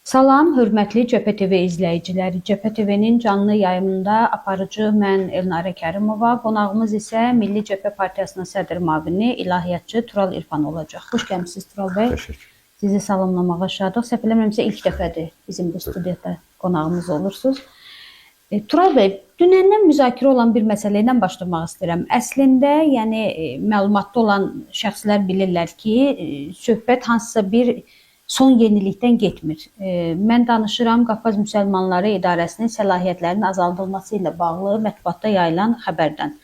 Salam, hörmətli Cəbhə TV izləyiciləri. Cəbhə TV-nin canlı yayımında aparıcı mən Elnarə Kərimova, qonağımız isə Milli Cəbhə Partiyasının sədr müavini, ilahiyyatçı Tural İrfan olacaq. Xoş gəlmisiniz, Tural bəy. Təşəkkür. Sizi salamlamağa şadıq. Səhv eləmirəmsə ilk dəfədir bizim bu studiyada qonağımız olursunuz. Tural bəy, dünəndən müzakirə olan bir məsələ ilə başlamaq istəyirəm. Əslində, yəni məlumatda olan şəxslər bilirlər ki, söhbət hansısa bir son yenilikdən getmir. Mən danışıram Qafqaz Müsəlmanları İdarəsinin səlahiyyətlərinin azaldılması ilə bağlı mətbuatda yayılan xəbərdən.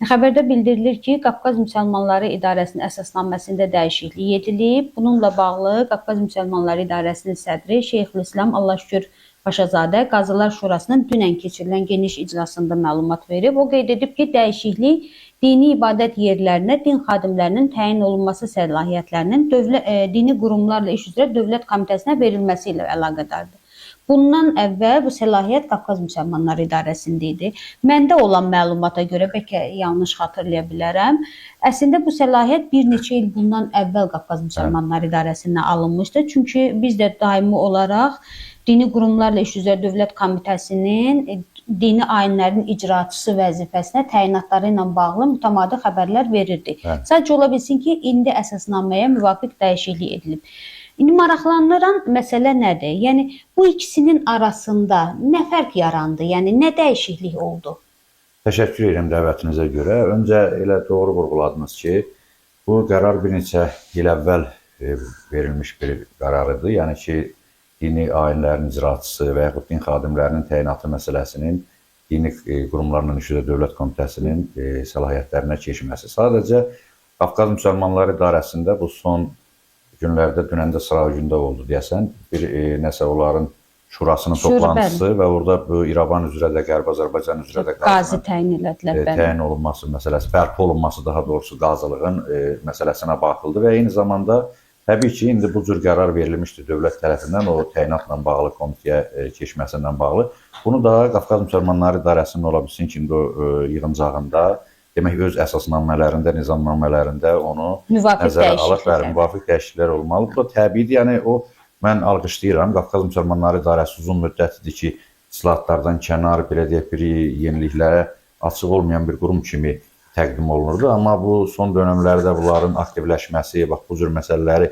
Xəbərdə bildirilir ki, Qafqaz Müsəlmanları İdarəsinin əsasnaməsində dəyişiklik edilib. Bununla bağlı Qafqaz Müsəlmanları İdarəsinin sədri Şeyxülislam Allahşükür Paşazadə Qazılar Şurasının dünən keçirilən geniş iclasında məlumat verib. O qeyd edib ki, dəyişiklik dini ibadət yerlərinə din xadimlərinin təyin olunması səlahiyyətlərinin dini qurumlarla iş üzrə Dövlət Komitəsinə verilməsi ilə əlaqədardır. Bundan əvvəl bu səlahiyyət Qafqaz Müsəlmanları İdarəsində idi. Məndə olan məlumata görə, bəlkə yanlış xatırlaya bilərəm, əslində bu səlahiyyət bir neçə il bundan əvvəl Qafqaz Müsəlmanları İdarəsindən alınmışdı. Çünki biz də daimi olaraq Dini Qurumlarla İş üzrə Dövlət Komitəsinin dini ayinlərin icraçısı vəzifəsinə təyinatları ilə bağlı mütəmadi xəbərlər verirdik. Bəli. Sadəcə ola bilsin ki, indi əsasnaməyə müvafiq dəyişiklik edilib. İndi maraqlandıran məsələ nədir? Yəni bu ikisinin arasında nə fərq yarandı? Yəni nə dəyişiklik oldu? Təşəkkür edirəm dəvətinizə görə. Öncə elə doğru vurğuladınız ki, bu qərar bir neçə il əvvəl verilmiş bir qərar idi. Yəni ki, dini ayinlərin icraçısı və yaxud din xadimlərinin təyinatı məsələsinin dini qurumlarla iş üzrə Dövlət Komitəsinin səlahiyyətlərinə keçməsi. Sadəcə Qafqaz Müsəlmanları İdarəsində bu son günlərdə, dünən də sıra gündə oldu deyəsən, bir nəsə onların şurasının toplantısı və orada bu İrəvan üzrə də, Qərbi Azərbaycan üzrə də qazi təyin elədilər, bəli. Təyin olunması məsələsi, bərpa olunması daha doğrusu qazılığın məsələsinə baxıldı və eyni zamanda təbii ki, indi bu cür qərar verilmişdi dövlət tərəfindən o təyinatla bağlı komitəyə keçməsindən bağlı. Bunu da Qafqaz Müsəlmanları İdarəsinin ola bilsin ki, indi o yığıncağında, demək öz əsasnamələrində, nizamnamələrində onu nəzərə alıb, bəli, müvafiq dəyişikliklər olmalı. Bu da təbiidir, yəni o mən alqışlayıram. Qafqaz Müsəlmanları İdarəsi uzun müddətdir ki, islahatlardan kənar, belə deyək, bir yeniliklərə açıq olmayan bir qurum kimi təqdim olunurdu. Amma bu son dönəmlərdə bunların aktivləşməsi, bax bu cür məsələləri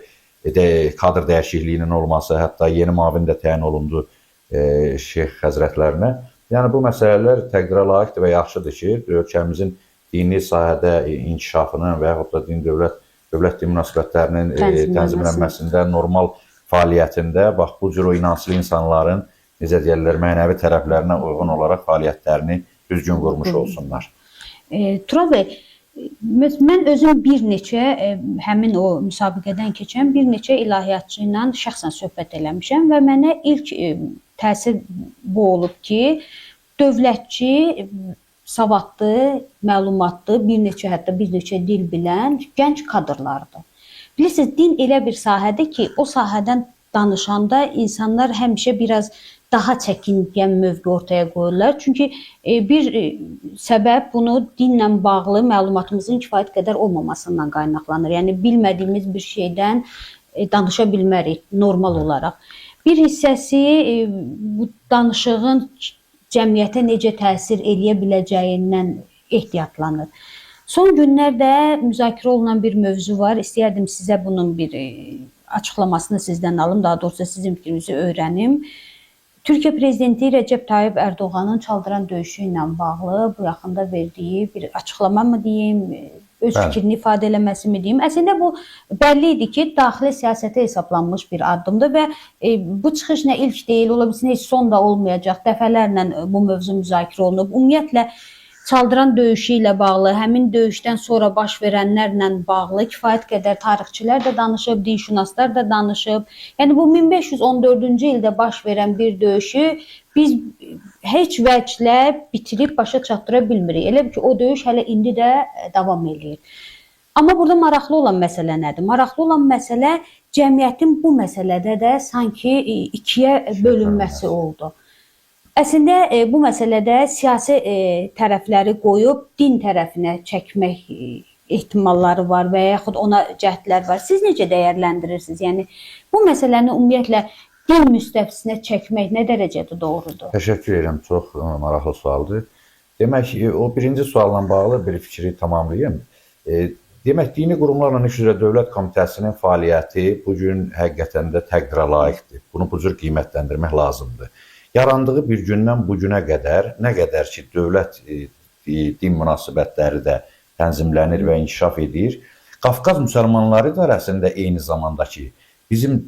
kadr dəyişikliyinin olması, hətta yeni müavin də təyin olundu Şeyx həzrətlərinə. Yəni bu məsələlər təqdirə layiqdir və yaxşıdır ki, ölkəmizin dini sahədə inkişafının və yaxud da din dövlət din münasibətlərinin tənzimlənməsində, normal fəaliyyətində bax bu cür o inanclı insanların, necə deyirlər, mənəvi tərəflərinə uyğun olaraq fəaliyyətlərini düzgün qurmuş olsunlar. Tural bəy, mən özüm bir neçə həmin o müsabiqədən keçən bir neçə ilahiyyatçı ilə şəxsən söhbət eləmişəm və mənə ilk təsir bu olub ki, dövlətçi, savadlı, məlumatlı, bir neçə, hətta bir neçə dil bilən gənc kadrlardır. Bilirsiniz, din elə bir sahədir ki, o sahədən danışanda insanlar həmişə biraz daha çəkingən mövqe ortaya qoyurlar. Çünki bir səbəb bunu dinlə bağlı məlumatımızın kifayət qədər olmamasından qaynaqlanır. Yəni bilmədiyimiz bir şeydən danışa bilmərik normal olaraq. Bir hissəsi bu danışığın cəmiyyətə necə təsir eləyə biləcəyindən ehtiyatlanır. Son günlərdə müzakirə olunan bir mövzu var. İstəyərdim sizə bunun bir açıqlamasını sizdən alım, daha doğrusu sizin fikrinizi öyrənim. Türkiyə Prezidenti Rəcəb Tayyip Ərdoğanın Çaldıran döyüşü ilə bağlı bu yaxında verdiyi bir açıqlama mı deyim, öz fikrini ifadə eləməsi mi deyim. Əslində bu bəlli idi ki, daxili siyasətə hesablanmış bir addımdır və bu çıxış nə ilk deyil, ola bilsin heç son da olmayacaq. Dəfələrlə bu mövzu müzakirə olunub. Ümumiyyətlə Çaldıran döyüşü ilə bağlı, həmin döyüşdən sonra baş verənlərlə bağlı kifayət qədər tarixçilər də danışıb, dinşünaslar da danışıb. Yəni bu 1514-cü ildə baş verən bir döyüşü biz heç vəclə bitirib başa çatdıra bilmirik. Elə bil ki, o döyüş hələ indi də davam eləyir. Amma burada maraqlı olan məsələ nədir? Maraqlı olan məsələ cəmiyyətin bu məsələdə də sanki ikiyə bölünməsi oldu. Əslində bu məsələdə siyasi tərəfləri qoyub din tərəfinə çəkmək ehtimalları var və yaxud ona cəhdlər var. Siz necə dəyərləndirirsiniz? Yəni bu məsələni ümumiyyətlə din müstəvisinə çəkmək nə dərəcədə doğrudur? Təşəkkür edirəm, çox maraqlı sualdır. Demək, o birinci sualla bağlı bir fikri tamamlayım. Demək, Dini Qurumlarla İş üzrə Dövlət Komitəsinin fəaliyyəti bu gün həqiqətən də təqdirə layiqdir. Bunu bu cür qiymətləndirmək lazımdır. Yarandığı bir gündən bu günə qədər nə qədər ki, dövlət din münasibətləri də tənzimlənir və inkişaf edir, Qafqaz Müsəlmanları İdarəsində eyni zamanda ki, bizim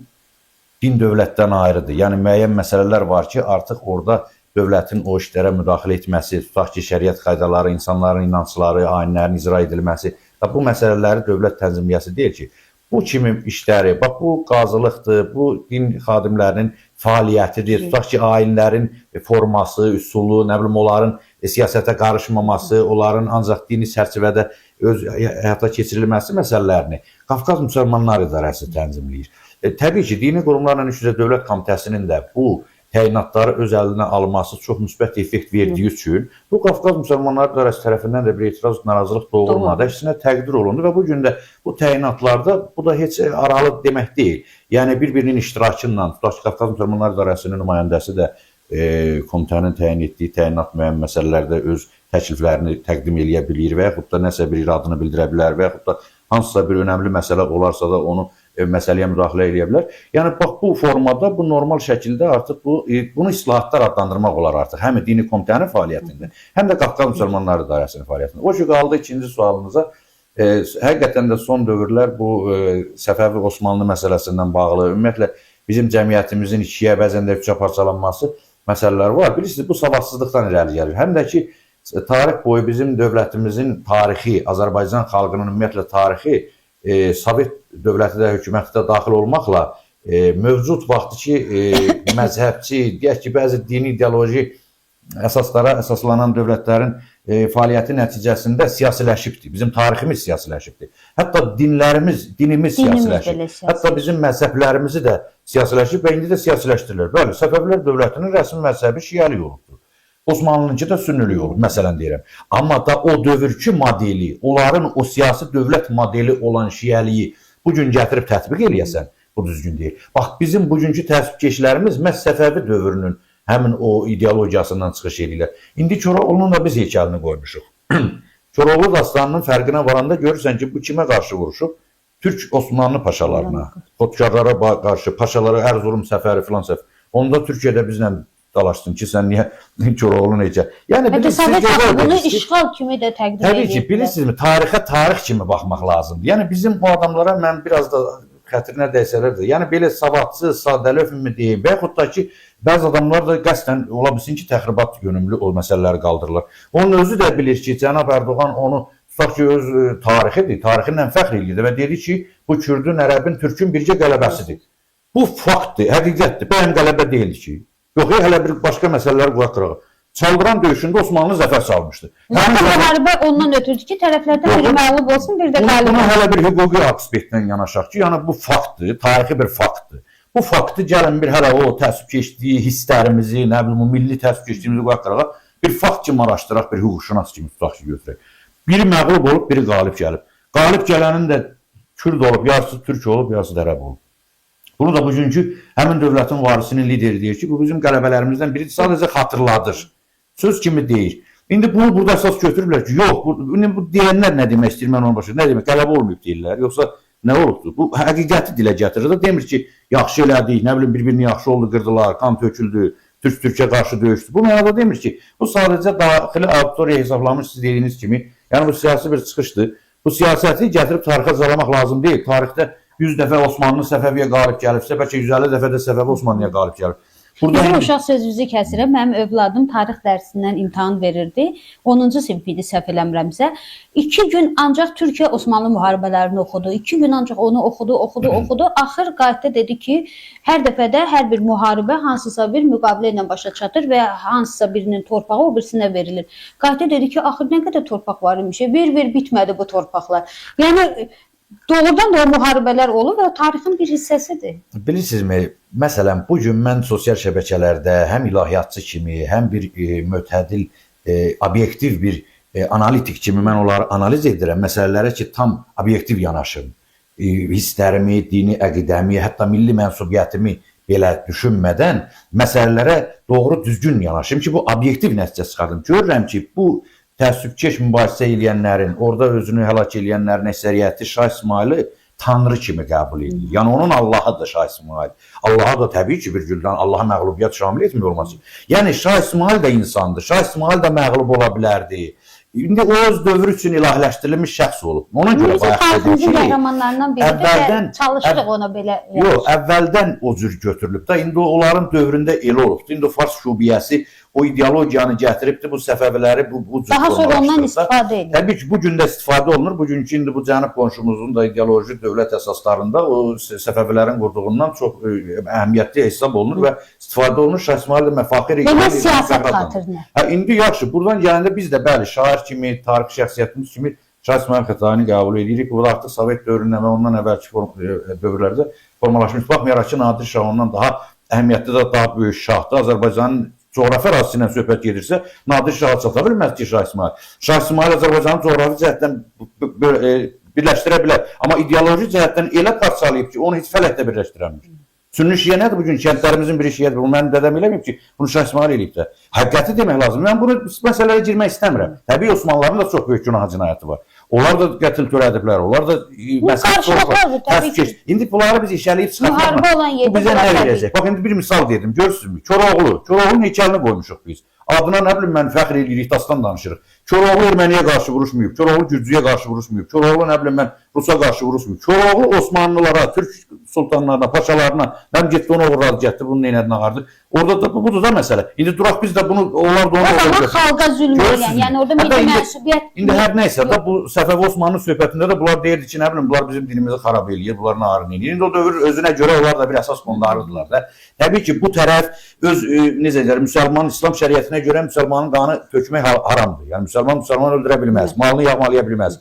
din dövlətdən ayrıdır. Yəni müəyyən məsələlər var ki, artıq orada dövlətin o işlərə müdaxilə etməsi, tutaq ki, şəriət qaydaları, insanların inancları, ayinlərin icra edilməsi və bu məsələləri dövlət tənzimləyəsi deyil ki, bu kimi işləri, bax bu qazılıqdır, bu din xadimlərinin fəaliyyətidir, tutaq ki, ayinlərin forması, üsulu, nə bilim, onların siyasətə qarışmaması, onların ancaq dini çərçivədə öz həyata keçirilməsi məsələlərini Qafqaz Müsəlmanlar İdarəsi tənzimləyir. Təbii ki, Dini Qurumlarla İş üzrə Dövlət Komitəsinin də bu təyinatları öz əlinə alması çox müsbət effekt verdiyi üçün bu Qafqaz Müsəlmanları İdarəsi tərəfindən də bir etiraz, narazılıq doğurmadı. Əksinə təqdir olundu və bu gün də bu təyinatlarda bu da heç aralı demək deyil. Yəni bir-birinin iştirakı ilə, tutaq ki, Qafqaz Müsəlmanları İdarəsinin nümayəndəsi də komitənin təyin etdiyi təyinat müəyyən məsələlərdə öz təkliflərini təqdim eləyə bilir və yaxud da nəsə bir iradını bildirə bilər və yaxud da hansısa bir önəmli məsələ olarsa da onu məsələyə müdaxilə eləyə bilər. Yəni bax bu formada bu normal şəkildə artıq bunu islahatlar adlandırmaq olar artıq. Həm dini komitənin fəaliyyətində, həm də Qafqaz Müsəlmanları İdarəsinin fəaliyyətində. O ki qaldı ikinci sualınıza, həqiqətən də son dövrlər bu Səfəvi Osmanlı məsələsindən bağlı, ümumiyyətlə bizim cəmiyyətimizin ikiyə, bəzən də üçə parçalanması məsələləri var. Bilirsiniz, bu savadsızlıqdan irəli gəlir. Həm də ki tarix boyu bizim dövlətimizin tarixi, Azərbaycan xalqının ümumiyyətlə tarixi Sovet dövləti də, hökuməti də daxil olmaqla mövcud vaxtı ki, məzhəbçi, deyək ki, bəzi dini ideoloji əsaslara əsaslanan dövlətlərin fəaliyyəti nəticəsində siyasiləşibdir. Bizim tariximiz siyasiləşibdir. Hətta dinlərimiz, dinimiz siyasiləşib. Hətta bizim məzhəblərimizi də siyasiləşib və indi də siyasiləşdirilir. Bəli, Səfəvilər dövlətinin rəsmi məzhəbi şiəlik olubdur. Osmanlınınki də sünnülük olub, məsələn deyirəm. Amma da o dövrkü modeli, onların o siyasi dövlət modeli olan şiəliyi bu gün gətirib tətbiq eləyəsən, bu düzgün deyil. Bax, bizim bugünkü təəssübkeşlərimiz məhz Səfəvi dövrünün həmin o ideologiyasından çıxış edirlər. İndi Koroğlunun da biz heykəlini qoymuşuq. Koroğlu dastanının fərqinə varanda görürsən ki, bu kimə qarşı vuruşub? Türk Osmanlı paşalarına, xodkarlara qarşı, paşalara Erzurum səfəri filan səfər. Onda Türkiyədə bizlə dalaşdın ki, sən niyə Koroğlunun heykəl? Yəni bilirsiniz, bunu işğal kimi də təqdim edir. Təbii ki, bilirsinizmi, tarixə tarix kimi baxmaq lazımdır. Yəni bizim bu adamlara mən biraz da xətrinə dəysələr də, yəni belə savadsız, sadəlöv mi deyim və yaxud da ki, bəzi adamlar da qəsdən ola bilsin ki, təxribat yönümlü o məsələləri qaldırırlar. Onun özü də bilir ki, cənab Erdoğan onu tutaq ki, öz tarixidir, tarixi ilə fəxr eləyir və dedi ki, bu Kürdün, Ərəbin, Türkün bircə qələbəsidir. Bu faktdır, həqiqətdir. Bəyəm qələbə deyildi ki. Yox, hələ bir başqa məsələlər qoyaq qırağa. Çaldıran döyüşündə Osmanlı zəfər çalmışdı. Müharibə ondan ötürdü ki, tərəflərdən biri məğlub olsun, bir də qalib olsun. Buna hələ bir hüquqi aspektdən yanaşaq ki, yəni bu faktdır, tarixi bir faktdır. Bu faktı gəlin bir hələ o təəssübkeşliyi, hisslərimizi, nə bilim, o milli təəssübkeşliyimizi qoyaq qırağa, bir fakt kimi araşdıraq, bir hüquqşünas kimi tutaq ki, götürək. Biri məğlub olub, biri qalib gəlib. Qalib gələnin də Kürd olub, yarısı Türk olub, yarısı da ərəb olub. Bunu da bugünkü həmin dövlətin varisinin lideri deyir ki, bu bizim qələbələrimizdən biri sadəcə xatırladır. Söz kimi deyir. İndi bunu burada əsas götürüblər ki, yox, bu deyənlər nə demək istəyir, mən onu başa. Nə demək, qələbə olmayıb deyirlər, yoxsa nə olubdur? Bu həqiqəti dilə gətirir də, demir ki, yaxşı elədik, nə bilim, bir-birini yaxşı oldu, qırdılar, qan töküldü, Türk Türkə qarşı döyüşdü. Bu mənada demir ki, bu sadəcə daxili auditoriya hesablamış siz dediyiniz kimi, yəni bu siyasi bir çıxışdır. Bu siyasəti gətirib tarixə zalamaq lazım deyil. Tarixdə 100 dəfə Osmanlı Səfəviyə qalib gəlibsə, bəlkə 150 dəfə də Səfəvi Osmanlıya qalib gəlib. Burada bizim uşaq sözünüzü kəsirəm. Mənim övladım tarix dərsindən imtahan verirdi. 10-cu sinif idi, səhv eləmirəmsə. 2 gün ancaq Türkiyə-Osmanlı müharibələrini oxudu. 2 gün ancaq onu oxudu, oxudu, oxudu. Axır qayıtdı dedi ki, hər dəfədə hər bir müharibə hansısa bir müqavilə ilə başa çatır və hansısa birinin torpağı o birisinə verilir. Qayıtdı dedi ki, axır nə qədər torpaq var imiş. Bir-bir bitmədi bu torpaqlar. Yəni doğrudan da o müharibələr olub və o tarixin bir hissəsidir. Bilirsinizmi, məsələn, bu gün mən sosial şəbəkələrdə həm ilahiyyatçı kimi, həm bir mötədil, obyektiv bir analitik kimi mən onları analiz edirəm, məsələlərə ki, tam obyektiv yanaşım. Hisslərimi, dini əqidəmi, hətta milli mənsubiyyətimi belə düşünmədən məsələlərə doğru düzgün yanaşım ki, bu obyektiv nəticə çıxardım. Görürəm ki, bu təəssübkeş mübahisə eləyənlərin, orada özünü həlak eləyənlərin əksəriyyəti Şah İsmayılı Tanrı kimi qəbul edir. Yəni onun Allahıdır Şah İsmayıl. Allaha da təbii ki, bir güldən Allaha məğlubiyyət şamil etmiyor olması. Yəni Şah İsmayıl da insandır. Şah İsmayıl da məğlub ola bilərdi. İndi o öz dövrü üçün ilahiləşdirilmiş şəxs olub. Ona görə Bizim bayaq dedim tariximizin ki, qəhrəmanlarından biridir və çalışırıq ona belə. Yox, əvvəldən o cür götürülüb də. İndi onların dövründə elə olubdu. İndi o Fars şubiyyəsi o ideologiyanı gətiribdi, bu Səfəviləri bu cür Daha sonra ondan formalaşdırıb da. istifadə edir. Təbii ki, bu gün də istifadə olunur. Bugünkü indi bu cənub qonşumuzun da ideoloji dövlət əsaslarında o Səfəvilərin qurduğundan çox əhəmiyyətli hesab olunur və istifadə olunur. Şah İsmayıl da məfaxir Və məhz siyasət xatirinə. Hə, indi yaxşı, buradan gələndə biz də bəli, şair kimi, tarix şəxsiyyətimiz kimi Şah İsmayıl Xətaini qəbul edirik. Bu da artıq Sovet dövründən və ondan əvvəlki dövrlərdə formalaşmış. Baxmayaraq ki, Nadir Şah ondan daha əhəmiyyətli də daha böyük şahdır. Azərbaycanın coğrafi ərazisi ilə söhbət gedirsə, Nadir Şaha çata bilməz ki, Şah İsmayıl. Şah İsmayıl Azərbaycanı coğrafi cəhətdən birləşdirə bilər. Amma ideoloji cəhətdən elə parçalayıb ki, onu heç fələk də birləşdirəmir. Sünni şiə nədir bugün? Kəndlərimizin biri şiədir. Bunu mənim dədəm eləməyib ki, bunu Şah İsmayıl eləyib də. Həqiqəti demək lazım. Mən bunu məsələlərə girmək istəmirəm. Təbii Osmanlıların da çox böyük günah cinayəti var. Onlar da qətl törədiblər. Onlar da qarşılıqlardır, təbii ki. İndi bunları biz işələyib çıxartmaq. Müharibə olan yerdə Bu bizə nə bunlar verəcək? Bax indi bir misal dedim. Görürsünüzmü? Koroğlu. Koroğlunun heykəlini qoymuşuq biz. Adına nə bilim mən fəxr eləyirik, dastan danışırıq. Koroğlu erməniyə qarşı vuruşmayıb, Koroğlu Gürcüyə qarşı vuruşmayıb, Koroğlu nə bilim mən Rusa qarşı vuruşmayıb. Koroğlu Osmanlılara, Türk sultanlarına, paşalarına, mən getdi onu oğurladı, getdi bunu neynədi, nağardı. Orada da budur da məsələ. İndi duraq biz də bunu, onlar da onu O zaman oğurlayacaq. xalqa zülm eləyən, Görürsünüzmü? yəni orada Hətta milli indi- mənsubiyyət İndi hər nəysə də bu Səfəvi Osmanlı söhbətində də bunlar deyirdi ki, nə bilim, bunlar bizim dinimizi xarab eləyir, bunlar narın eləyir. İndi o dövr özünə görə onlar da bir əsas qondarırdılar da. Təbii ki, bu tərəf öz necə deyirlər, müsəlman İslam şəriətinə görə müsəlmanın qanı tökmək haramdır. Yəni müsəlman müsəlman öldürə bilməz, malını yağmalaya bilməz.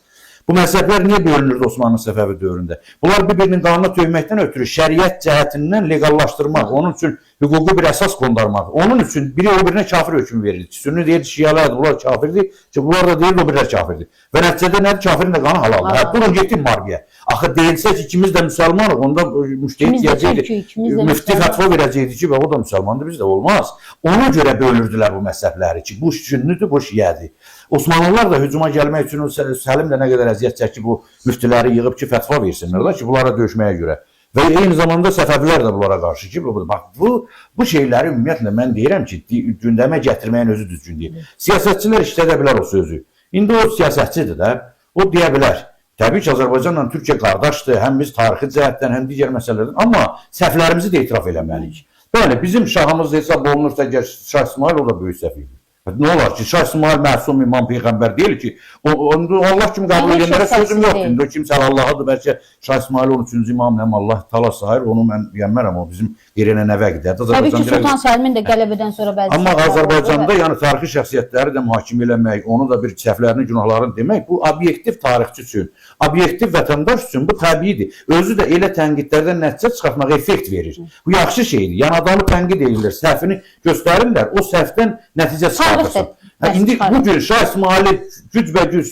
Bu məzhəblər niyə bölünürdü Osmanlı Səfəvi dövründə? Bunlar bir-birinin qanına tökməkdən ötürü şəriət cəhətindən leqallaşdırmaq, onun üçün hüquqi bir əsas qondarmaq. Onun üçün biri o birinə kafir hökmü verirdi. Sünni deyirdi şiələrdir, bunlar kafirdir. Ki bunlar da deyirdi o birilər kafirdir. Və nəticədə nədir? Kafirin də qanı halaldır. Hə, durun getdin müharibəyə. Axı deyilsə ki, ikimiz də müsəlmanıq, onda müştehid İkimiz də deyəcəkdi. türkük, ikimiz də Müfti müsəlman. fətva verəcəkdi ki, və o da müsəlmandır, biz də olmaz. Ona görə bölürdülər bu məzhəbləri ki, bu sünnüdür, bu şiədir. Osmanlılar da hücuma gəlmək üçün o Səlim də nə qədər əziyyət çəkib bu müftiləri yığıb ki, fətva versinlər da ki, bunlara döyüşməyə görə. Və eyni zamanda Səfəvilər də bunlara qarşı ki, bax bu şeyləri ümumiyyətlə mən deyirəm ki, gündəmə gətirməyin özü düzgün deyil. Siyasətçilər işlədə bilər o sözü. İndi o siyasətçidir də, o deyə bilər. Təbii ki, Azərbaycanla Türkiyə qardaşdır, həm biz tarixi cəhətdən, həm digər məsələlərdən, amma səhvlərimizi də etiraf eləməliyik. Bəli, bizim şahımız hesab olunursa, əgər Şah İsmayıl o da böyük səhv edir. Nə olar ki, Şah İsmayıl məsum imam peyğəmbər deyil ki, onu Allah kimi qəbul Yəni, edənlərə heç sözüm yoxdur. deyil. İndi o kimsə Allah'adır, bəlkə Şah İsmayıl 13-cü imam, həm Allah təala sayır, onu mən deyənmərəm, o bizim yerinə nəvə qədərdir. Təbii ki, Azərbaycan Sultan Səlimin də qələbədən sonra bəzi Amma səhvləri oldu Azərbaycanda və- yəni tarixi şəxsiyyətləri də mühakimə eləmək, onu da bir səhvlərini, günahlarını demək, bu obyektiv tarixçi üçün, obyektiv vətəndaş üçün bu təbiidir. Özü də elə tənqidlərdən nəticə çıxartmaq effekt verir. Bu yaxşı şeydir. Yəni adamı tənqid edirlər, səhvini göstərirlər, o səhvdən nəticə Tarix də çıxardırsın. Hə, dərs indi çıxarır. bu gün Şah İsmayılı gücbəgüc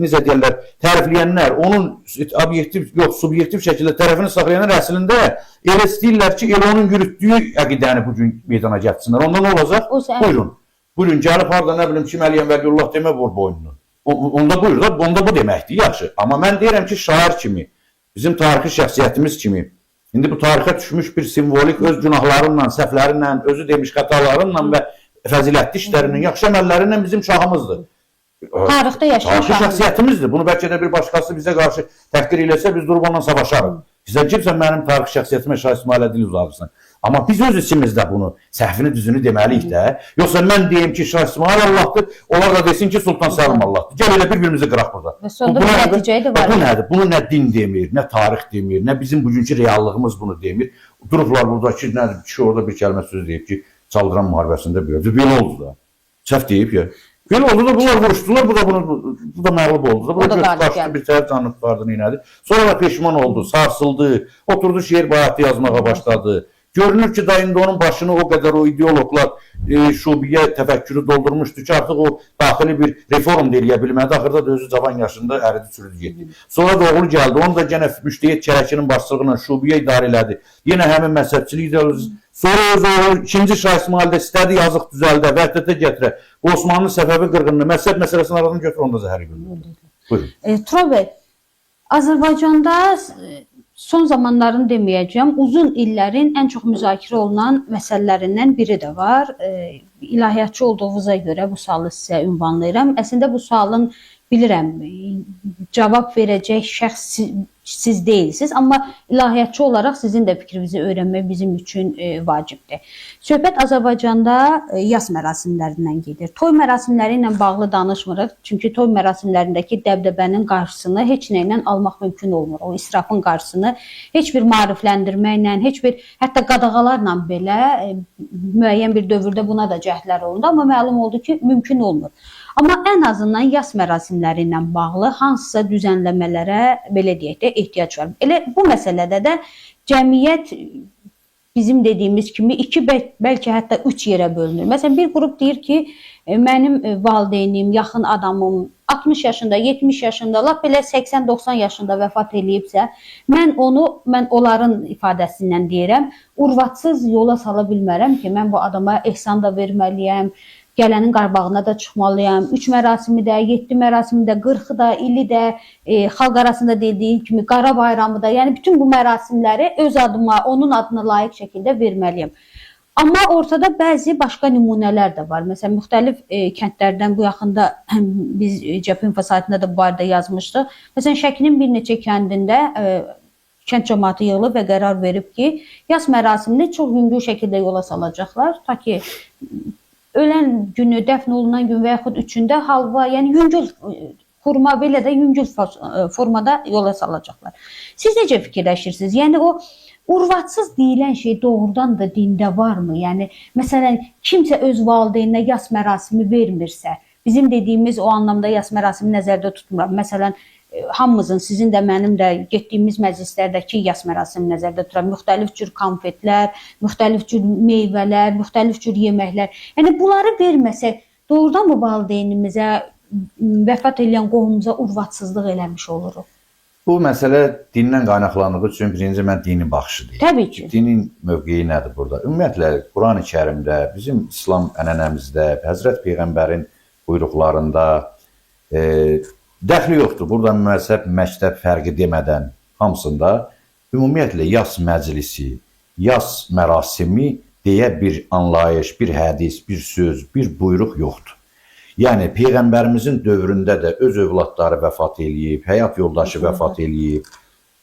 necə deyirlər, tərifləyənlər, onun obyektiv yox, subyektiv şəkildə tərəfini saxlayanlar əslində elə istəyirlər ki, elə onun yürütdüyü əqidəni bu gün meydana gətirsinlər. Onda nə olacaq? Buyurun. Buyurun, gəlib harda nə bilim kim Əliyəm Vəliullah demə vur boynunu. Onda buyur da, onda bu deməkdir, yaxşı. Amma mən deyirəm ki, şair kimi, bizim tarixi şəxsiyyətimiz kimi, indi bu tarixə düşmüş bir simvolik öz günahlarıyla, səhvlərinlə, özü demiş xətalarıyla və fəzilətli işlərinin, yaxşı əməllərindən bizim şahımızdır. Tarixdə yaşayan Tarixi şahımız. şəxsiyyətimizdir. Bunu bəlkə də bir başqası bizə qarşı təhqir eləsə, biz durub onunla savaşarıq. Sən kimsən mənim tarixi şəxsiyyətimə Şah İsmayılə dil uzadırsan. Amma biz öz içimizdə bunu səhvini düzünü deməliyik də. Yoxsa mən deyim ki, Şah İsmayıl Allahdır, onlar da desin ki, Sultan Səlim Allahdır. Gəl elə bir-birimizi qıraq burada. Və sonda Bu bir nədir? nəticəyə də Bu varır. nədir? Bunu nə din demir, nə tarix demir, nə bizim bugünkü reallığımız bunu demir. Durublar burada ki, nədir, kişi orada bir kəlmə söz deyib ki, Çaldıran müharibəsində böyüdü. Belə oldu da. Səhv deyib ya. Belə oldu da bunlar vuruşdular, bu da bunu bu da məğlub oldu da. Bu O da da göz qalib qaçdı, gəldi. bir tərəf canını qurtardı, neynədi. Sonra da peşman oldu, sarsıldı, oturdu şeir bayatı yazmağa başladı. Görünür ki, da indi onun başını o qədər o ideoloqlar şubiyyə təfəkkürü doldurmuşdu ki, artıq o daxili bir reform da eləyə bilmədi. Axırda da özü cavan yaşında əridi, çürüdü, getdi. Sonra da oğlu gəldi, onu da yenə Müştehid Kərəkinin başçılığı ilə şubiyyə idarə elədi. Yenə həmin məzhəbçilik ideolojisi. Sonra öz oğlu 2-ci Şah İsmail də istədi yazıq düzəldə, vəhdətə gətirə. Bu Osmanlı Səfəvi qırğınını, məzhəb məsələsini aradan götür, onu da zəhəri götürdü. Buyurun. Tural bəy, Azərbaycanda son zamanların deməyəcəm, uzun illərin ən çox müzakirə olunan məsələlərindən biri də var. İlahiyyatçı olduğunuza görə bu sualı sizə ünvanlayıram. Əslində bu sualın bilirəm, cavab verəcək şəxs siz deyilsiniz, amma ilahiyyatçı olaraq sizin də fikrinizi öyrənmək bizim üçün vacibdir. Söhbət Azərbaycanda yas mərasimlərindən gedir. Toy mərasimləri ilə bağlı danışmırıq, çünki toy mərasimlərindəki dəbdəbənin qarşısını heç nə ilə almaq mümkün olmur. O israfın qarşısını heç bir maarifləndirməklə, heç bir hətta qadağalarla belə müəyyən bir dövrdə buna da cəhdlər olundu, amma məlum oldu ki, mümkün olmur. Amma ən azından yas mərasimləri ilə bağlı hansısa düzənləmələrə, belə deyək də, ehtiyac var. Elə bu məsələdə də cəmiyyət bizim dediyimiz kimi iki, bəlkə hətta üç yerə bölünür. Məsələn, bir qrup deyir ki, mənim valideynim, yaxın adamım 60 yaşında, 70 yaşında, lap belə 80-90 yaşında vəfat eləyibsə, mən onların ifadəsindən deyirəm, urvadsız yola sala bilmərəm ki, mən bu adama ehsan da verməliyəm, gələnin qabağına da çıxmalıyam, 3 mərasimi də, 7 mərasimi də, 40-ı da, ili də, xalq arasında dediyi kimi qara bayramı da, yəni bütün bu mərasimləri öz adıma, onun adına layiq şəkildə verməliyəm. Amma ortada bəzi başqa nümunələr də var. Məsələn, müxtəlif kəndlərdən bu yaxında biz Cəbhə İnfo saytında da bu barədə yazmışdıq. Məsələn, Şəkinin bir neçə kəndində kənd cəmaatı yığılıb və qərar verib ki, yas mərasimini çox yüngül şəkildə yola salacaqlar. Ta ki, ölən günü, dəfn olunan gün və yaxud üçündə halva, yəni yüngül xurma belə də yüngül formada yola salacaqlar. Siz necə fikirləşirsiniz? Yəni o urvadsız deyilən şey doğrudan da dində varmı? Yəni məsələn, kimsə öz valideyninə yas mərasimi vermirsə, bizim dediyimiz o anlamda yas mərasimi nəzərdə tutmuram. Məsələn, hamımızın, sizin də, mənim də getdiyimiz məclislərdəki yas mərasimi nəzərdə tuturam. Müxtəlif cür konfetlər, müxtəlif cür meyvələr, müxtəlif cür yeməklər. Yəni bunları verməsək, doğrudan mı valideynimizə, vəfat edən qohumumuza urvadsızlıq eləmiş oluruq? Bu məsələ dindən qaynaqlandığı üçün birinci mən dini baxışı deyim. Təbii ki. Dinin mövqeyi nədir burada? Ümumiyyətlə, Quran-ı Kərimdə, bizim İslam ənənəmizdə, Həzrət Peyğəmbərin buyruqlarında dəxli yoxdur. Burada məzhəb, məktəb fərqi demədən hamısında ümumiyyətlə yas məclisi, yas mərasimi deyə bir anlayış, bir hədis, bir söz, bir buyruq yoxdur. Yəni, Peyğəmbərimizin dövründə də öz övladları vəfat eləyib, həyat yoldaşı vəfat eləyib,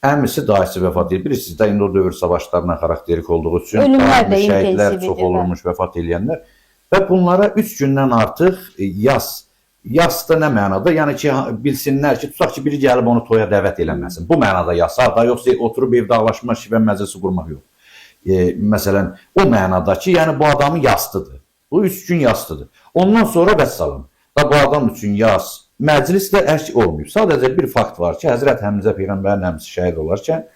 əmisi, dayısı vəfat eləyib. Bilirsiniz də, indi o dövr savaşlarına xarakterik olduğu üçün ölümlər də şəhidlər çox olurmuş, vəfat eləyənlər. Və bunlara 3 gündən artıq yas, yas da nə mənada? Yəni ki, bilsinlər ki, tutaq ki, biri gəlib onu toya dəvət eləməsin. Bu mənada yasa, da yoxsa oturub evdə ağlaşma, şivə məclisi qurmaq yox. Məsələn, o mənada ki, yəni bu adamın yastıdır. Bu 3 gün yastıdır. Ondan sonra vəssalam. Da bu adam üçün yas, məclis də hər şey olmayıb. Sadəcə bir fakt var ki, Həzrət Həmzə Peyğəmbərin əmisi şəhid olarkən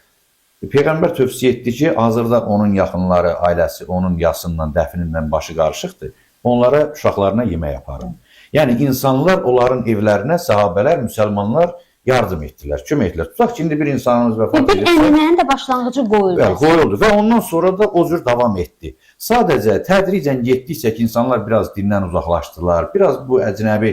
Peyğəmbər tövsiyə etdi ki, hazırda onun yaxınları, ailəsi onun yasından, dəfnindən başı qarışıqdır. Onlara, uşaqlarına yemək aparın. Yəni, insanlar onların evlərinə, səhabələr, müsəlmanlar yardım etdilər, kömək etdilər. Tutaq ki, indi bir insanımız vəfat Bir ənənənin də başlanğıcı qoyuldu. Bəli, qoyuldu və ondan sonra da o cür davam etdi. Sadəcə tədricən getdikcə ki, insanlar biraz dindən uzaqlaşdılar, biraz bu əcnəbi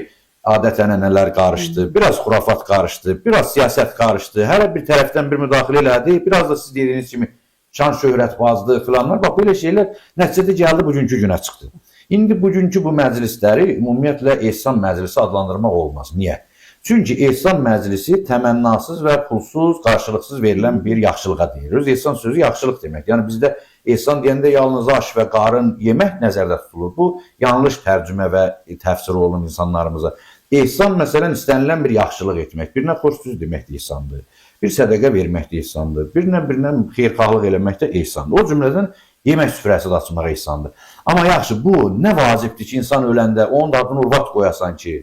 adət-ənənələr qarışdı, biraz xurafat qarışdı, biraz siyasət qarışdı, hər bir tərəfdən bir müdaxilə elədi, biraz da siz dediyiniz kimi şan şöhrət bazdı filanlar. Bax, belə şeylər nəticədə gəldi, bugünkü günə çıxdı. İndi bugünkü bu məclisləri ümumiyyətlə ehsan məclisi adlandırmaq olmaz. Niyə? Çünki ehsan məclisi təmənnasız və pulsuz, qarşılıqsız verilən bir yaxşılığa deyilir. Öz ehsan sözü yaxşılıq demək. Yəni bizdə ehsan deyəndə yalnız aş və qarın yemək nəzərdə tutulur. Bu yanlış tərcümə və təfsir olunur insanlarımıza. Ehsan məsələn istənilən bir yaxşılıq etmək, birinə xoş söz demək də ehsandır. Bir sədəqə vermək də ehsandır. Birinə xeyirxahlıq eləmək də ehsandır. O cümlədən yemək süfrəsi də açmaq ehsandır. Amma yaxşı, bu nə vacibdir ki, insan öləndə onun da adını urvat qoyasan ki,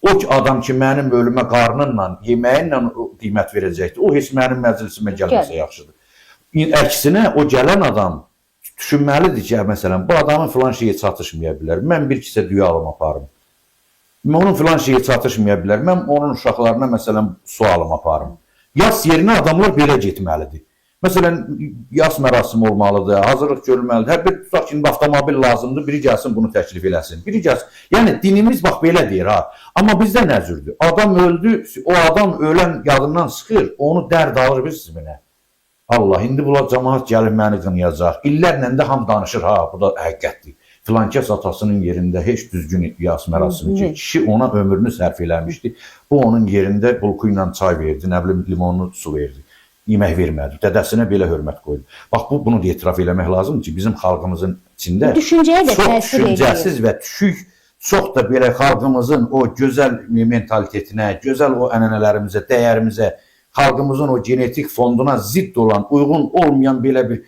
o ki, adam ki, mənim ölümə qarnınla, yeməyinlə qiymət verəcəkdir, o heç mənim məclisimə gəlməsə yaxşıdır. Əksinə, o gələn adam Düşünməlidir ki, məsələn, bu adamın filan şeyi çatışmaya bilər. Mən bir kisə düyə alım aparım. Onun filan şeyi çatışmaya bilər. Mən onun uşaqlarına məsələn su alım aparım. Yas yerinə adamlar belə getməlidir. Məsələn, yas mərasimi olmalıdır, hazırlıq görülməlidir. Hər bir tutaq ki, indi avtomobil lazımdır, biri gəlsin bunu təklif eləsin. Biri gəlsin. Yəni dinimiz bax belə deyir ha. Amma bizdə nə cürdür? Adam öldü, o adam ölən yadından çıxır, onu dərd alır bilirsinizmi nə? Allah, indi bunlar cəmaət gəlib məni qınayacaq. İllərlə də ham danışır ha, bu da həqiqətdir. Filankəs atasının yerində heç düzgün yas mərasimi ki, kişi ona ömrünü sərf eləmişdi. Bu onun yerində bulku ilə çay verdi, nə bilim limonlu su verdi. Yemək vermədi. Dədəsinə belə hörmət qoydu. Bax bu bunu da etiraf eləmək lazımdır ki, bizim xalqımızın içində Düşüncəyə də çox təsir eləyir. düşüncəsiz və düşük, çox da belə xalqımızın o gözəl mentalitetinə, gözəl o ənənələrimizə, dəyərimizə, xalqımızın o genetik fonduna zidd olan, uyğun olmayan belə bir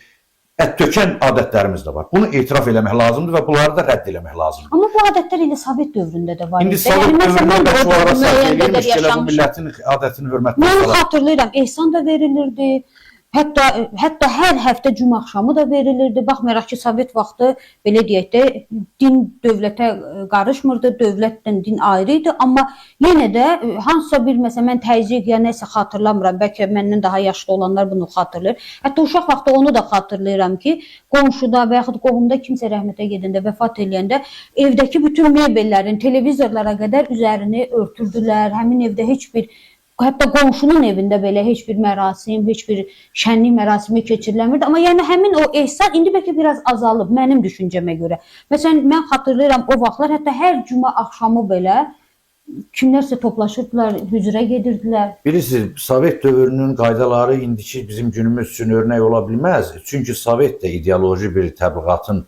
ət tökən adətlərimiz də var. Bunu etiraf eləmək lazımdır və bunları da rədd eləmək lazımdır. Amma bu adətlər elə Sovet dövründə də var İndi idi. Sovet Yəni məsələn dövründə mən də o şu ara dövrü sərf müəyyən eləyirmiş qədər ki, elə bu yaşamışam. millətin adətini hörmətini Mən salar. xatırlayıram, ehsan da verilirdi. Hətta hər həftə cümə axşamı da verilirdi. Baxmayaraq ki, Sovet vaxtı belə deyək də din dövlətə qarışmırdı, dövlətlə din ayrı idi, amma yenə də hansısa bir məsələn mən təzyiq ya nəsə xatırlamıram, bəlkə məndən daha yaşlı olanlar bunu xatırlayır. Hətta uşaq vaxtı onu da xatırlayıram ki, qonşuda və yaxud qohumda kimsə rəhmətə gedəndə, vəfat eləyəndə evdəki bütün mebellərin, televizorlara qədər üzərini örtürdülər. Həmin evdə heç bir, hətta qonşunun evində belə heç bir mərasim, heç bir şənlik mərasimi keçiriləmirdi. Amma yəni həmin o ehsan indi bəlkə biraz azalıb mənim düşüncəmə görə. Məsələn, mən xatırlayıram o vaxtlar hətta hər cümə axşamı belə kimlərsə toplaşırdılar, hüzrə gedirdilər. Bilirsiniz, Sovet dövrünün qaydaları indiki bizim günümüz üçün örnək ola bilməz. Çünki Sovet də ideoloji bir təbliğatın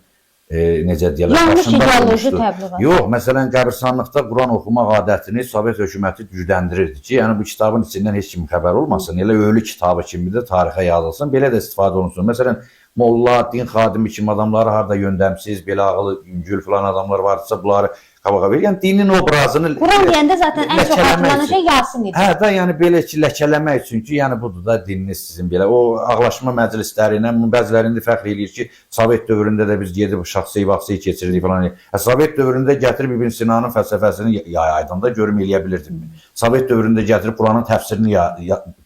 necə deyirlər, Yanlış başında ideoloji durmuşdu. təbliğat. Yox, məsələn, qəbirstanlıqda Quran oxumaq adətini Sovet hökuməti gücləndirirdi ki, yəni bu kitabın içindən heç kim xəbər olmasın, elə ölü kitabı kimi də tarixə yazılsın, belə də istifadə olunsun. Məsələn, molla, din xadimi kimi adamları harda yöndəmsiz, belə ağılı yüngül filan adamlar varsa bunları qabağa verir. Yəni dinin obrazını Quran deyəndə zaten ən çox ləkələmək xatırlanan üçün. şey Yasin idi. Hə də yəni belə ki, ləkələmək üçün ki, yəni budur da dininiz sizin belə. O ağlaşma məclisləri ilə bəziləri indi fəxr eləyir ki, Sovet dövründə də biz gedib şəxsi vaxtı keçirdik falan. Hə, Sovet dövründə gətirib İbn Sinanın fəlsəfəsini yayaydın da görüm eləyə bilirdinmi? Sovet dövründə gətirib Quranın təfsirini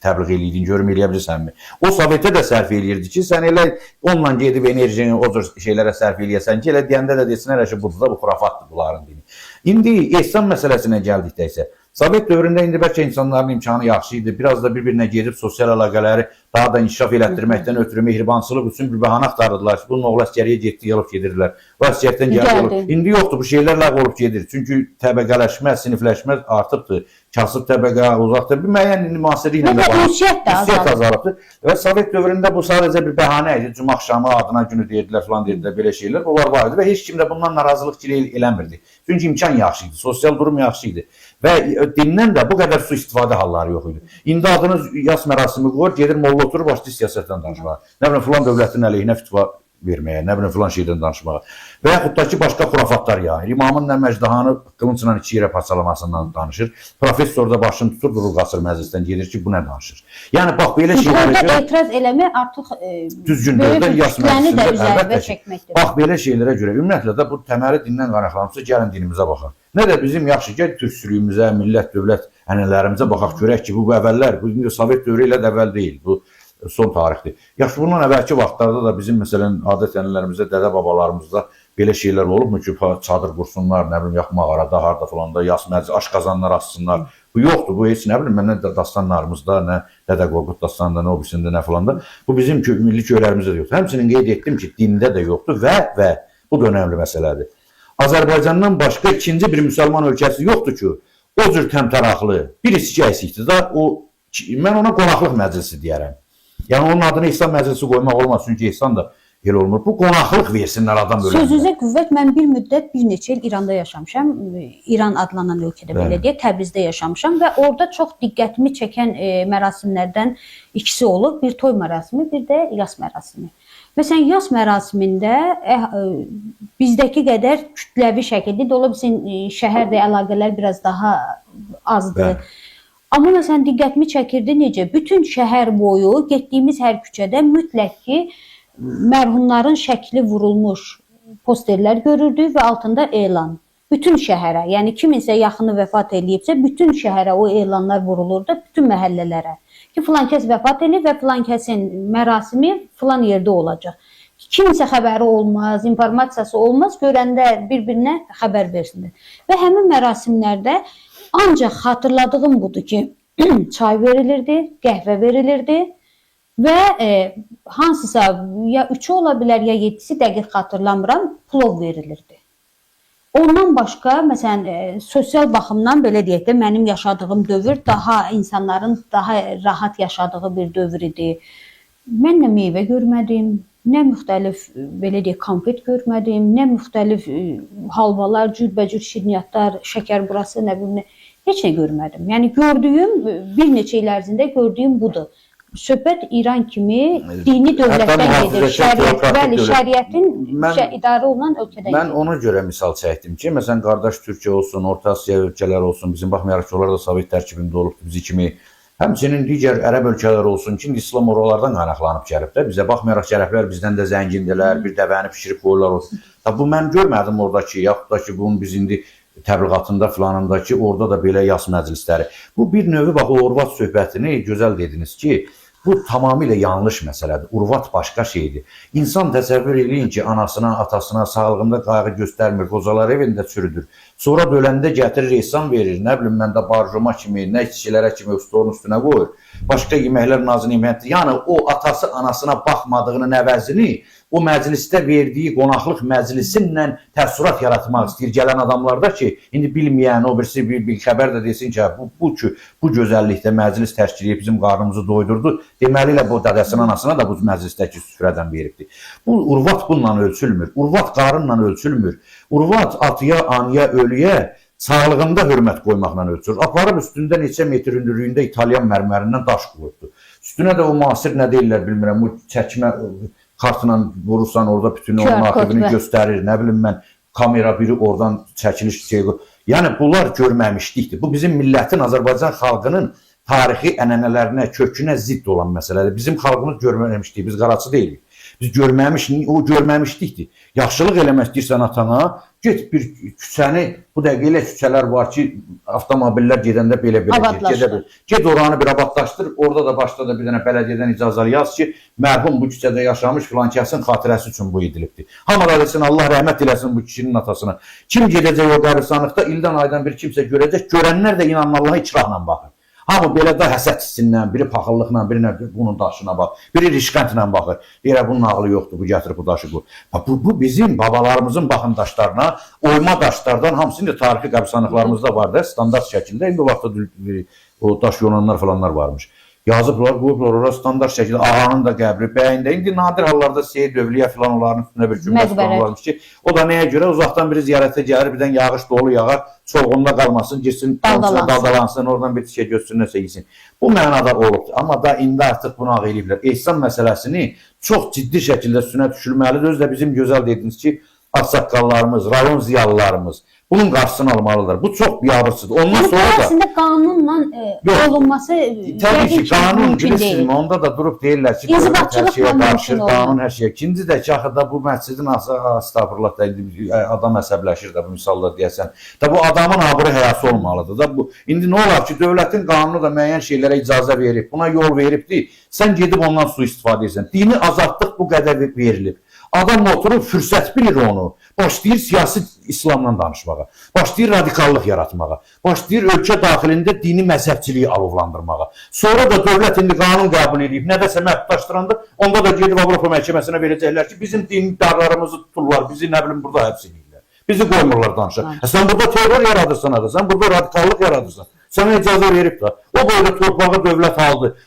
təbliğ eləyirdin, görüm eləyə bilirsənmi? O Sovetə də sərf eləyirdi ki, sən elə onunla gedib enerjini o cür şeylərə sərf eləyəsən ki, elə deyəndə də desinlər ki, budur da bu xurafatdır bunların dini. İndi ehsan məsələsinə gəldikdə isə Sovet dövründə indi bəlkə insanların imkanı yaxşı idi. Biraz da bir-birinə gedib sosial əlaqələri daha da inkişaf elətdirməkdən ötürü mehribançılıq üçün bir bəhanə axtarırdılar ki, bunun oğlu əsgəriyə getdi, yolub gedirdilər. O əsgərdən gəldi. Gəldi. İndi yoxdur, bu şeylər ləğv olub gedir. Çünki təbəqələşmə, sinifləşmə artıbdır. Kasıb təbəqə, uzaq təbəqə, müəyyən indi müasirliklə Və də bağlı. ünsiyyət də Ünsiyyət azalıbdır. azalıbdır. Və Sovet dövründə bu sadəcə bir bəhanə idi. Cümə axşamı adına günü deyirdilər filan deyirdilər belə şeylər. Onlar var idi və heç kim də bundan narazılıq eləmirdi. Çünki imkan yaxşı idi, sosial durum yaxşı idi və dindən də bu qədər sui-istifadə halları yox idi. İndi adınız yas mərasimi qoyur, gedir molla oturur, başlayır siyasətdən danışmağa. Nə bilim filan dövlətin əleyhinə fitva verməyə, nə bilim filan şeydən danışmağa. Və yaxud da ki, başqa xurafatlar yayır. İmamın nə məjdahanı qılıncla iki yerə parçalamasından danışır. Professor da başını tutur, durur qaçır məclisdən gedir ki, bu nə danışır. Yəni bax belə şeylərə Orada görə etiraz eləmək artıq düzgün böyük deyil də bir yas kütləni də məclisində üzərinə əlbəttə ki. çəkməkdir. Bax belə şeylərə görə ümumiyyətlə də bu təməli dindən qaynaqlanırsa gəlin dinimizə baxaq. Nə də bizim yaxşı gəl türkçülüyümüzə, millət, dövlət ənənələrimizə baxaq görək ki, bu əvvəllər, bu indi Sovet dövrü ilə də əvvəl deyil. Bu son tarixdir. Yaxşı, bundan əvvəlki vaxtlarda da bizim məsələn adət ənənələrimizdə, dədə babalarımızda belə şeylər olubmu ki, çadır qursunlar, nə bilim, yaxın mağarada, harda falan da yas məclis, aşqazanlar assınlar. Bu yoxdur. Bu heç nə bilim, mən nə dastanlarımızda, nə Dədə Qorqud dastanında, nə o birisində, nə filanda. Bu bizim milli köylərimizdə də yoxdur. Həmçinin qeyd etdim ki, dində də yoxdur və bu da önəmli məsələdir. Azərbaycandan başqa ikinci bir müsəlman ölkəsi yoxdur ki, o cür təmtəraqlı bir içki əksikdir da, o mən ona qonaqlıq məclisi deyərəm. Yəni onun adını ehsan məclisi qoymaq olmaz, çünki ehsan da elə olmur. Bu qonaqlıq versinlər adam öləndə. Sözünüzə qüvvət, mən bir müddət, bir neçə il İranda yaşamışam. İran adlanan ölkədə belə Bəli. deyək, Təbrizdə yaşamışam və orada çox diqqətimi çəkən mərasimlərdən ikisi olub. Bir toy mərasimi, bir də yas mərasimi. Məsələn, yas mərasimində bizdəki qədər kütləvi şəkildə, ola bilsin şəhərdə əlaqələr biraz daha azdır. Bəli. Amma məsələn diqqətimi çəkirdi necə? Bütün şəhər boyu getdiyimiz hər küçədə mütləq ki mərhumların şəkli vurulmuş posterlər görürdük və altında elan. Bütün şəhərə, yəni kiminsə yaxını vəfat eləyibsə, bütün şəhərə o elanlar vurulurdu, bütün məhəllələrə. Ki filan kəs vəfat eləyib və filan kəsin mərasimi filan yerdə olacaq. Kimsə xəbəri olmaz, informasiyası olmaz, görəndə bir-birinə xəbər versinlər. Və həmin mərasimlərdə ancaq xatırladığım budur ki, çay verilirdi, qəhvə verilirdi və hansısa ya üçü ola bilər, ya 7-si, dəqiq xatırlamıram, plov verilirdi. Ondan başqa, məsələn, sosial baxımdan belə deyək də, mənim yaşadığım dövr daha insanların daha rahat yaşadığı bir dövr idi. Mən nə meyvə görmədim, nə müxtəlif belə deyək, konfet görmədim, nə müxtəlif halvalar, cürbəcür şirniyyatlar, şəkər burası, nə bilim nə, heç nə görmədim. Yəni gördüyüm bir neçə il ərzində gördüyüm budur. Söhbət İran kimi dini dövlətdən gedir. Şəriət, bəli, şəriətin idarə olunan ölkədən Mən gedir. Ona görə misal çəkdim ki, məsələn, qardaş Türkiyə olsun, Orta Asiya ölkələri olsun, bizim baxmayaraq ki, onlar da Sovet tərkibində olubdu, bizi kimi, həmçinin digər ərəb ölkələri olsun ki, indi İslam oralardan qaynaqlanıb gəlib də, bizə baxmayaraq ki, ərəblər bizdən də zəngindirlər, bir dəvəni pişirib qoyurlar. Da, bu mən görmədim oradakı, yaxud da ki, bunun biz indi təbliğatında filanında ki, orada da belə yas məclisləri. Bu bir növü, bax, o urvat söhbətini gözəl dediniz ki, bu tamamilə yanlış məsələdir. Urvat başqa şeydir. İnsan təsəvvür eləyin ki, anasına, atasına sağlığında qayğı göstərmir, qocalar evində çürüdür. Sonra döləndə gətirir, ehsan verir, nə bilim mən də barjoma kimi, nə içkilərə kimi stolun üstünə qoyur. Başqa yeməklər nazı nemətdir. Yəni o atası anasına baxmadığının əvəzini o məclisdə verdiyi qonaqlıq məclisinlə təəssürat yaratmaq istəyir gələn adamlarda ki, indi bilməyən o birisi bir xəbər də desin ki, bu gözəllikdə məclis təşkil edib bizim qarnımızı doydurdu. Deməli elə bu dədəsinin anasına da bu məclisdəki süfrədən veribdi. Bu urvat bununla ölçülmür. Urvat qarınla ölçülmür. Urvat atıya, anıya, ölüyə sağlığında hörmət qoymaqla ölçülür. Aparıb üstündə neçə metr hündürlüyündə İtalyan mərmərindən daş qoyubdu. Üstünə də o müasir nə deyirlər bilmirəm, o çəkmə kartla vurursan orada bütün onun arxivini göstərir, nə bilim mən kamera biri oradan çəkiliş şey. Yəni bunlar görməmişlikdir. Bu bizim millətin, Azərbaycan xalqının tarixi ənənələrinə, kökünə zidd olan məsələdir. Bizim xalqımız görməmişdik, biz qaraçı deyilik. Biz görməmiş, o görməmişlikdir. Yaxşılıq eləmək istəyirsən atana, get bir küçəni, bu dəqiqə elə küçələr var ki, avtomobillər gedəndə belə-belə gedə bilir. Get oranı bir abadlaşdır, orada da başda da bir dənə bələdiyyədən icazə yaz ki, mərhum bu küçədə yaşamış filan kəsin xatirəsi üçün bu edilibdir. Hamı da desin, Allah rəhmət eləsin bu kişinin atasına. Kim gedəcək o qəbristanlıqda, ildən aydan bir kimsə görəcək, görənlər də inanın Allaha ikrahla baxır. Hamı belə də həsəd hissindən, biri paxıllıqla, biri nə, bunun daşına bax, biri rişxəndlə baxır. Deyir, bunun ağlı yoxdur, bu gətirib bu daşı qoy. Bu bizim babalarımızın baxın daşlarına, oyma daşlardan hamısını da tarixi qəbristanlıqlarımızda var da, standart şəkildə. İndi o vaxtda o daş yonanlar falanlar varmış. Yazıblar, qoyublar ora standart şəkildə ağanın da qəbri, bəyin də. İndi nadir hallarda Seyid Övliya filan onların üstündə bir günbəz falan varmış ki, o da nəyə görə uzaqdan biri ziyarətə gəlir, birdən yağış dolu yağar, çovğunda qalmasın, girsin, daldalansın, oradan bir şey götsün, nəsə yesin. Bu mənada olubdur. Amma da indi artıq bunu ağ eləyiblər. Ehsan məsələsini çox ciddi şəkildə üstünə düşülməlidir. Özü də bizim gözəl dediniz ki, ağsaqqallarımız, rayon ziyalılarımız bunun qarşısını almalıdır. Bu çox biabırçıdır. Ondan sonra da əslində qanunla olunması təbii ki, qanun bilirsinizmi? Onda da durub deyirlər ki, dövlət hər şeyə qarışır, qanun hər şeyə. İkinci də ki, axı da bu məscidin estağfurullah da adam əsəbləşir də bu misallar deyəsən. Da bu adamın abırı həyası olmalıdır da bu. İndi nə olar ki, dövlətin qanunu da müəyyən şeylərə icazə verib, buna yol veribdir. Sən gedib ondan sui-istifadə edirsən. Dini azadlıq bu qədər verilib. Adam oturub fürsət bilir onu. Başlayır siyasi İslamdan danışmağa. Başlayır radikallıq yaratmağa. Başlayır ölkə daxilində dini məzhəbçiliyi alovlandırmağa. Sonra da dövlət indi qanun qəbul edib, nədəsə məhdudlaşdıranda, onda da gedib Avropa məhkəməsinə verəcəklər ki, bizim dindarlarımızı tuturlar, bizi nə bilim burada həbs edirlər. Bizi qoymurlar danışa. Sən burada terror yaradırsan, sən burada radikallıq yaradırsan. Sənə icazə verib də. O boyda torpağı dövlət aldı.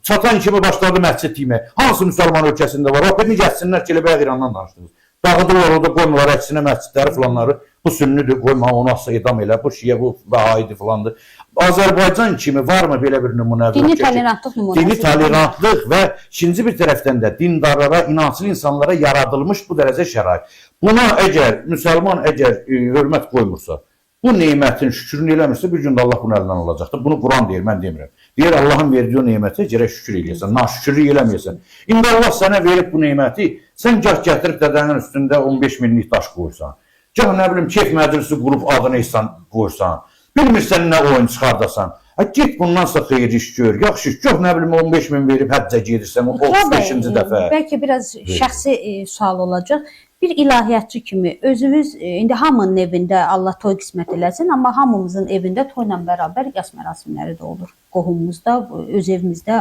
Çatan kimi başladı məscid demək. Hansı müsəlman ölkəsində var? Bax, birini gəlsinlər ki, elə bayaq İrandan danışdınız. Dağıdırlar orada, qoymurlar əksinə məscidləri filanları. Bu sünnüdür, qoyma, onu asla edam elə. Bu şiə, bu bəhaidir filandır. Azərbaycan kimi varmı belə bir nümunə? Dini tolerantlıq nümunəsi. Dini tolerantlıq və ikinci bir tərəfdən də dindarlara, inanclı insanlara yaradılmış bu dərəcə şərait. Buna əgər müsəlman əgər hörmət qoymursa, Bu nemətin şükrünü eləmirsə, bir gün də Allah bunu əlindən alacaqdır. Bunu Quran deyir, mən demirəm. Deyir, Allahın verdiyi o nemətə gərək şükür eləyəsən, naşükürlük eləməyəsən. İndi Allah sənə verib bu neməti, sən gah gətirib dədənin üstündə 15 minlik daş qoyursan. Gah nə bilim, keyf məclisi qurub adını ehsan qoyursan. Bilmirsən nə oyun çıxardasan. Ha, get bundansa xeyir iş gör, yaxşı iş gör, nə bilim 15 min verib həccə gedirsən, o Tural bəy, 35-ci dəfə. Bəlkə biraz şəxsi sual olacaq. Bir ilahiyyatçı kimi özünüz indi hamının evində Allah toy qismət eləsin, amma hamımızın evində toyla bərabər yas mərasimləri də olur. Qohumumuzda, öz evimizdə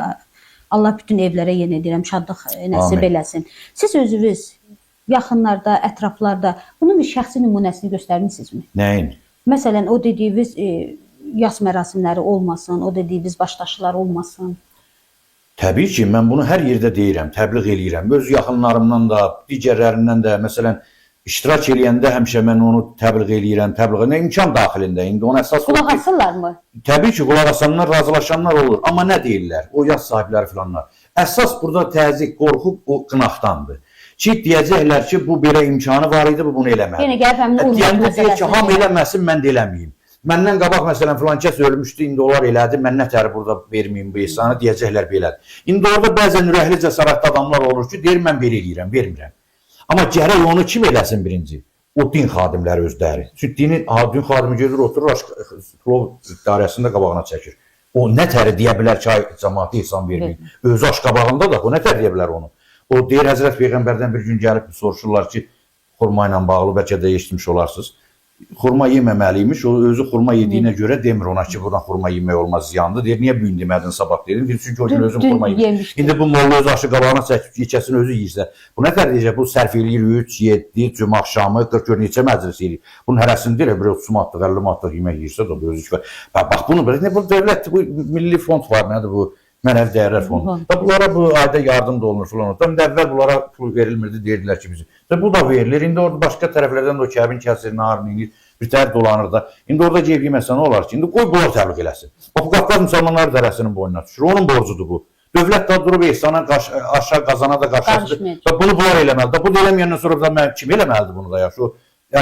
Allah bütün evlərə yenə deyirəm şadlıq nəsib Amin. eləsin. Siz özünüz yaxınlarda, ətraflarda bunun bir şəxsi nümunəsini göstərmisinizmi? Nəyin? Məsələn, o dediyiniz yas mərasimləri olmasın, o dediyiniz başdaşlar olmasın. Təbii ki, mən bunu hər yerdə deyirəm, təbliğ eləyirəm. Öz yaxınlarımdan da, digərlərindən də, məsələn, iştirak eləyəndə həmişə mən onu təbliğ eləyirəm, təbliğ nə imkan daxilində. İndi ona əsas Qulaq asırlarmı? Təbii ki, qulaq asanlar, razılaşanlar olur. Amma nə deyirlər? O yas sahibləri filanlar. Əsas burada təzyiq, qorxu o qınaqdandır. Ki, deyəcəklər ki, bu belə imkanı var idi, bu bunu eləmədi. Yenə gəlib həmin urmaq Deyəndə deyir ki, məsələsinə hamı gəlir. eləməsin, mən də eləməyim. Məndən qabaq məsələn filan kəs ölmüşdü, indi onlar elədi, mən nətər burada verməyim bu ehsanı, deyəcəklər belədir. İndi orada bəzən ürəkli cəsarətli adamlar olur ki, deyir mən belə eləyirəm, vermirəm. Amma gərək onu kim eləsin birinci? O din xadimləri özləri. Çünki dinin, din xadimi gedir, oturur, plov dairəsində qabağına çəkir. O nə təri deyə bilər ki, ay cəmaatı ehsan verməyin. Özü aş qabağında da o nə tər deyə bilər onu? O deyir Həzrət Peyğəmbərdən bir gün gəlib soruşurlar ki, xurma ilə bağlı bəlkə də eşitmiş olarsınız. Xurma yeməməli imiş. O özü xurma yediyinə görə demir ona ki, buradan xurma yemək olmaz, ziyandır. Deyir, niyə bu gün demədin, sabah dedin? Deyir, çünki o gün özüm Dün xurma yemişdim. yemişdim. İndi bu molla öz aşı qabağına çəkib yekəsini özü yeyirsə, bu nə tər deyəcək? Bu sərf eləyir 3, 7, cümə axşamı, 40 gör neçə məclis eləyir. Bunun hərəsini deyir, bir 30 manatlıq, 50 manatlıq yemək yeyirsə də bu özü ki. Bax bunu belə, bu dövlət, bu milli fond var, nədir bu? Mənəvi dəyərlər fondu. Fond. Və bunlara bu ayda yardım da olunur filan. İndi əvvəl bunlara pul verilmirdi, deyirdilər ki, bizim. Və bu da verilir. İndi orada başqa tərəflərdən də o kəbin kəsir, narın eləyir, bir tər dolanır da. İndi orada gedib yeməsə nə olar ki? İndi qoy bunlar təbliğ eləsin. Bax bu Qafqaz müsəlmanları dərəsinin boynuna düşür. Onun borcudur bu. Dövlət də durub ehsana, aşağı qazana da qarşısıdır. Qarışmayacaq. Və bunu bunlar eləməlidir. Bu da eləməyəndən sonra da mən kim eləməlidir bunu da yaxşı? O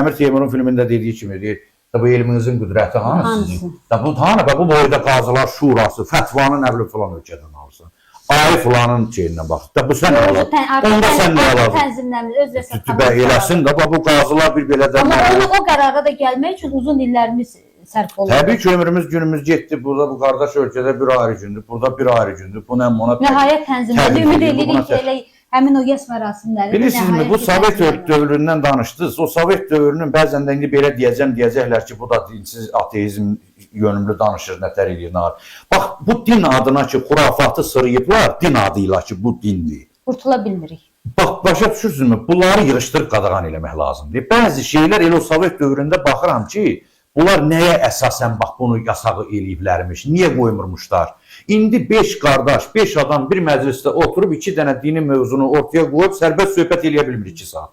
Əmir Teymurun filmində dediyi kimi deyir, da bu elminizin qüdrəti hanı Hanısı? sizin? Da bu hanı? Bax bu boyda Qazılar Şurası, fətvanı nə bilim filan ölkədən alırsan. Ayı filanın şeyindən bax. Da bu sən nə Özü olar? artıq Onda sən nə artıq olar? tənzimləmiş, öz rəsədxanası Bəli, eləsin də bax bu qazılar bir belə də Amma onu o qərara da gəlmək üçün uzun illərimiz sərf olundu. Təbii ki, ömrümüz günümüz getdi. Burada bu qardaş ölkədə bir ayrı gündür, burada bir ayrı gündür. Bu nə ona Nəhayət tənzimləndi. Təbii Ümid ki, buna edirik ki, tə- elə həmin o yas mərasimləri Bilirsinizmi, nəhayət bu ki, Sovet tənzimləndi. dövründən danışdınız. O Sovet dövrünün bəzən də indi belə deyəcəm, deyəcəklər ki, bu da dinsiz ateizm yönümlü danışır, nətər eləyir, nə var. Bax, bu din adına ki, xurafatı sırıyıblar, din adıyla ki, bu dindir. Qurtula bilmirik. Bax, başa düşürsünüzmü? Bunları yığışdırıb qadağan eləmək lazımdır. Bəzi şeylər elə o Sovet dövründə baxıram ki, bunlar nəyə əsasən bax bunu yasağı eləyiblərmiş, niyə qoymurmuşlar? İndi 5 qardaş, 5 adam bir məclisdə oturub 2 dənə dini mövzunu ortaya qoyub sərbəst söhbət eləyə bilmir 2 saat.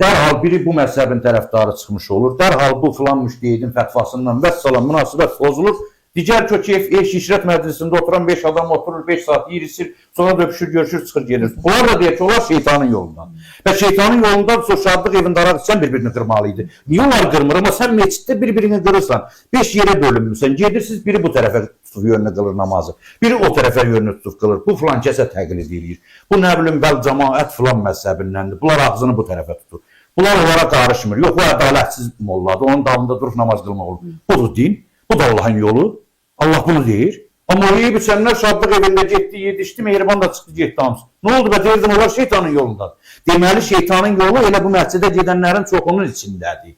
Dərhal biri bu məzhəbin tərəfdarı çıxmış olur, dərhal bu filan müştehidin fətvasından vəssalam münasibət pozulur. Digər ki, o keyf, eş, işrət məclisində oturan 5 adam oturur, 5 saat yeyir, içir, sonra da öpüşür, görüşür, çıxır, gedir. Bunlar da deyir ki, onlar şeytanın yolundan. Və şeytanın yolundan sonra şadlıq evində araq içən bir-birini qırmalı idi. Niyə onlar qırmır? Amma sən meçiddə bir-birini qırırsan. 5 yerə bölünmüsən. Gedirsiniz, biri bu tərəfə tutub yönünü qılır namazı. Biri o tərəfə yönünü tutub qılır. Bu filan kəsə təqlid eləyir. Bu nə bilim, bəl cəmaət filan məzhəbindəndir. Bunlar ağzını bu tərəfə tutur. Bunlar onlara qarışmır. Yox, bu ədalətsiz molladır. Onun dalında durub namaz qılmaq olur. Budur din. Bu da Allahın yolu. Allah bunu deyir. Amma o yeyib içənlər şadlıq evində getdi, yedişdi, mehriban da çıxdı, getdi hamısı. Nə oldu bə? Deyirdim, onlar şeytanın yolundadır. Deməli, şeytanın yolu elə bu məscidə gedənlərin çoxunun içindədir.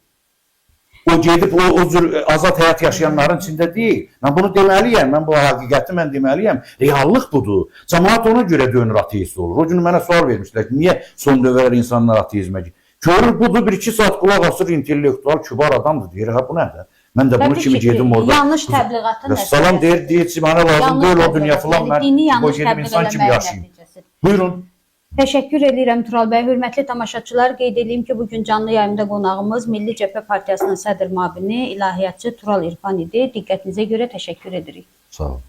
O gedib o cür azad həyat yaşayanların içində deyil. Mən bunu deməliyəm, mən bu həqiqəti mən deməliyəm. Reallıq budur. Cəmaət ona görə dönür ateist olur. O gün mənə sual vermişlər ki, niyə son dövrlər insanlar ateizmə gedir? Görür budur, 1-2 saat qulaq asır, intellektual, kübar adamdır. Deyir, hə bu nədir? Mən də bunu Təbii kimi ki, gedim orada. Yanlış təbliğatın Və salam deyir, deyir ki, mənə lazım Yanlış deyil o dünya təbliğat, filan, yəni mən dini qoy yanlış gedim təbliğ insan kimi eləməyin yaşayayım. nəticəsidir. Buyurun. Təşəkkür edirəm Tural bəy. Hörmətli tamaşaçılar, qeyd edeyim ki, bugün canlı yayımda qonağımız Milli Cəbhə Partiyasının sədr müavini, ilahiyyatçı Tural İrfan idi. Diqqətinizə görə təşəkkür edirik. Sağ olun.